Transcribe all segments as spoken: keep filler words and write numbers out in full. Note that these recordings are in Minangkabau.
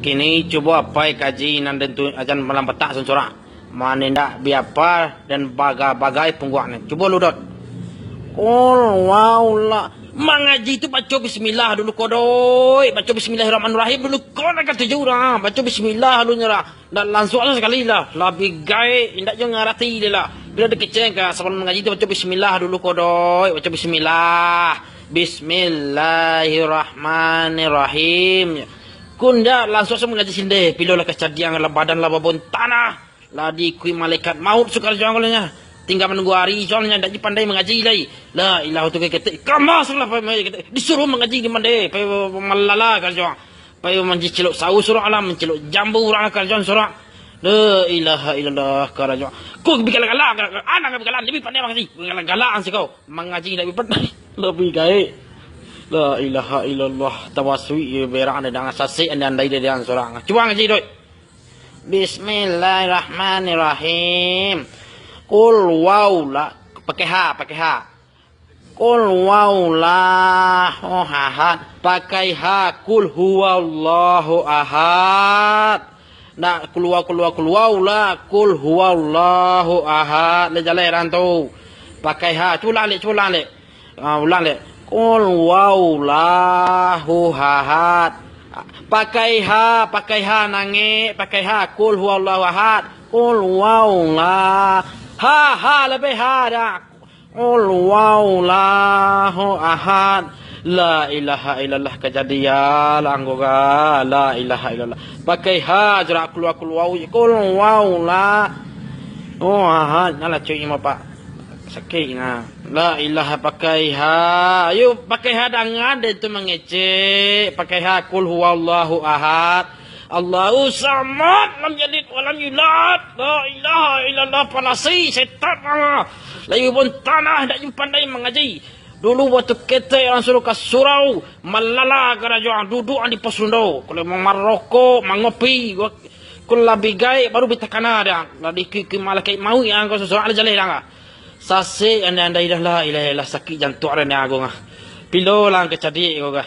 Kini cubo apai kaji nan den tu ajan malam patak sun sorak. Manindak biapa dan bagai-bagai pungguaknyo. Cubo lu, Dot. Kul waulah. Mangaji tu baco bismillah dulu ko, Doi. Baco bismillahirrahmanirrahim dulu ko, nak katuju urang. Baco bismillah dulu nyo lah. Ndak lansuang sakali lah. Labiah gaek, indak jo ngarati dek lah. Bila dikecek ka, sabalum mangaji tu baco bismillah dulu ko, Doi. Baco bismillah. Bismillahirrahmanirrahim. Kun ndak lansuang mangaji sinde. Pilo lah kacadian lah, badan lah babon tanah. Lah diikui malaikat maut sukar juang olehnya. Tinggal manunggu ari soalnya, ndak ji pandai mangaji lai. La ilaha tu ketek. Kamas lah pai mangaji ketek. Disuruh mangaji di mande. Pai malala karajo. Pai mancilok sawu surak lah, mancilok jambu urang karajo surak. La ilaha illallah karajo. Kau bi galak-galak, anak bi galak, lebih pandai mangaji. Galak-galak sih kau. Mangaji ndak bi pandai. Lebih gaek. La ilaha illallah. Tawasuik berak anda dengan sasek anda andai dia dengan surak. Cuba ngaji, Doi. Bismillahirrahmanirrahim. Kul waulah, pakai ha, pakai ha. Kul waulah, oh, ahad. Pakai ha, kul huwallahu ahad. Ndak kul wa, kul wa, kul waulah, kul huwallahu ahad. Lah jaleh ran tu. Pakai ha, culang lek, culang lek. Ah, ulang dek. Kul waulahu ahad. Pakai ha, pakai ha nangek, pakai ha. Kul huwallahu ahad. Kul waulah. Ha, ha, lebih ha dah. Kul waulahu ahad. La ilaha illallah kajadian anggo ga. La ilaha illallah. Pakai ha jurak kul wa, kul wau. Kul waulah. Oh, ahad. Nyalah cuy, Pak. Sakik nah. La ilaha pakai ha. Ayo pakai ha dangan dek tu mangecek. Pakai ha kul huwallahu ahad. Allahu samad, lam yalid walam yulad. La ilaha illallah, panasi setan lah. Lai babon tanah, ndak ju pandai mangaji. Dulu waktu ketek urang suruh ka surau, malala karajo, duduak di pos rundau. Kalau marokok, mangopi, kul labiah gaek baru bi takana dah. Lah diikui malaikat mauik yang kau susurak lah jaleh dah. Sasek andai-andai dah, la ilaha illallah, sakik jantuak dah ni agung ah. Pilo lah kacadiak kau kah.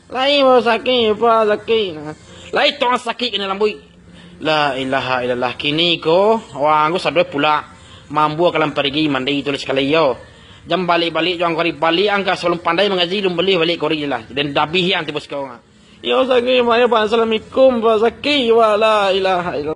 Lai baru sakik, Pak, sakik. Lai tong sakik kena lambuik. La ilaha illallah, kini ko, wah, angku sadoi pula. Mambu kalam parigi mandi tu lah sakali yo. Jam balik-balik jo angku ari balik angka sabalum pandai mangaji, lun baliak balik kori lah. Den dabih yang tibo sakau. Yo sakik, Pak, yo, Pak, assalamualaikum, Pak, sakik, Pak, la ilaha illallah.